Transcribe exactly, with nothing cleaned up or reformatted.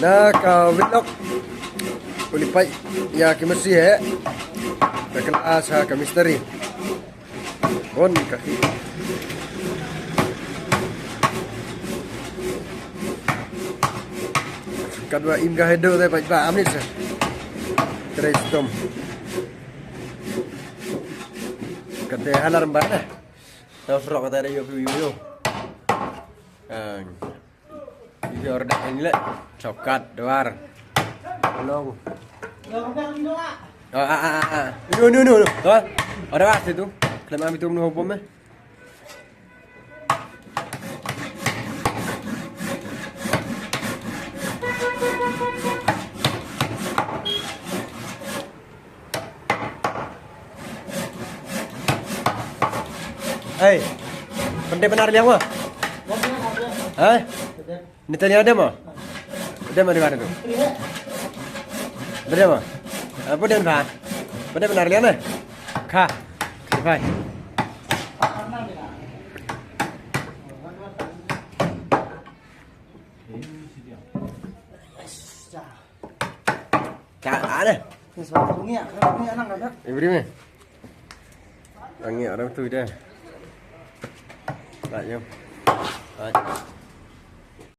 Na ka vlog u li pait ïa ki masi he. Ka kala sa ka misteri. Bon ka ki. Katwa im ka hedo de pait ba amit sa. Tres tom. Kate halar mbak dah. Terus rok kata ada yo yo yo. Ang. Yor dak ini leh. Chokat, duar. Long. Ah, ah, ah, ah. Inu, inu, inu, inu. Tuh. Ada pasti tuh. Klem ami tuh menunggu pom eh. Hei, pandai benar liang mah. Hei, ni tanya ada mah. Ada mah di mana tu? Ada mah. Apa dia mah? Pandai benar liang mah. Kha. Bye. Ka ada. Ni sebab bunyi ya, bunyi anak ada. Ibri me. Angin orang tu dah. Tak jom. Tak.